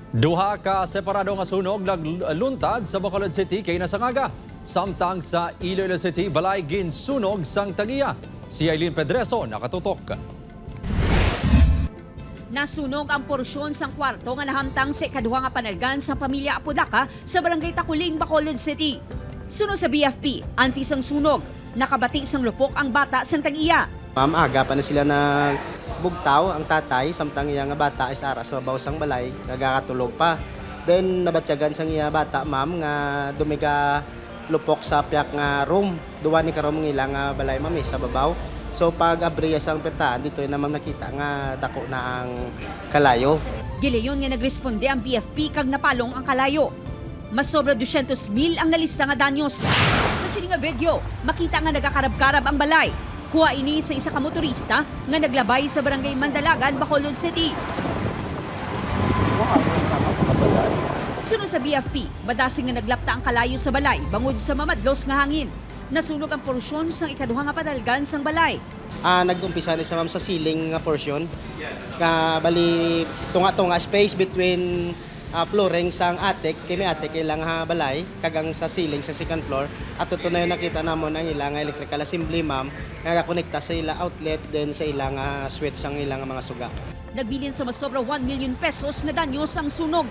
Duha ka separado nga sunog nagluntad sa Bacolod City kay nasangaga. Samtang sa Iloilo City, balay ginsunog sang tagiya. Si Eileen Pedreso nakatutok. Nasunog ang porsyon sang kwarto nga nahamtang sa ikaduha nga panalgan sa pamilya Apodaca sa Barangay Taculing, Bacolod City. Suno sa BFP, anti sang sunog, nakabati sang lupok ang bata sang tag-iya. Ma'am, aga pa na sila nagbugtaw ang tatay, samtang iya nga bata is ara sa babaw sang balay, nagakatulog pa. Then nabatyagan sang iya bata, ma'am, nga dumiga lupok sa piyak nga room. Duwa ni karom nga ilang nga balay, ma'am, eh, sa babaw. So pag abriya sang pertahan dito na, ma'am, nakita nga dako na ang kalayo. Gilayon nga nagresponde ang BFP kag napalong ang kalayo. Mas sobra 200 mil ang nalista nga danyos. Sa sini nga video, makita nga nagakarab-karab ang balay. Kuha ini sa isa ka motorista nga naglabay sa Barangay Mandalagan, Bacolod City. Suno sa BFP, madasig nga naglapta ang kalayo sa balay bangod sa mamadlos nga hangin. Nasunog ang porsyon sang ikaduha nga padalgan sang balay. Nag-umpisa ni sa, ma'am, sa ceiling nga portion. Ka bali tunga-tunga space between flooring sang attic, kay may attic ilang ha balay, kagang sa ceiling sa second floor. At ito na yung nakita namon ang ilang electrical assembly, ma'am, nga konekta sa ila outlet, then sa ilang switch sang ilang mga suga. Nagbilin sa mas sobra 1 million pesos nga danyos ang sunog.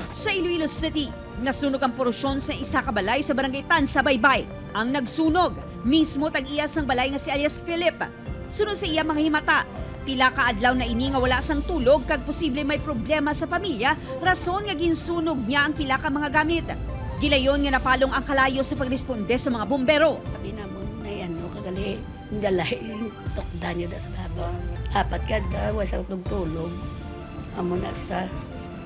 Sa Iloilo City, nasunog ang porsyon sa isa ka balay sa Barangay Tansa, Baybay. Ang nagsunog, mismo tag-iya sang balay nga si alias Philip. Sunod sa iya mga himata, pila ka adlaw na ini nga wala sang tulog kag posible may problema sa pamilya, rason nga ginsunog niya ang pila ka mga gamit. Gilayon nga napalong ang kalayo sa pagresponde sa mga bumbero. Sabi namon na ano, kagali, dala yung tukda niya da sa baba. Apat ka da, wala sa tulog. Amo na sa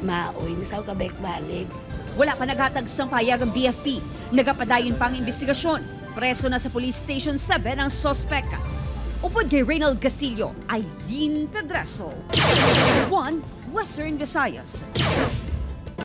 maoy, na sa kabek-balik. Wala pa naghatag sang payag ang BFP. Nagapadayon pa ang investigasyon. Preso na sa Police Station 7 ang sospek. Upod kay Reynald Casillo, Eileen Pedraso. 1 Western Visayas.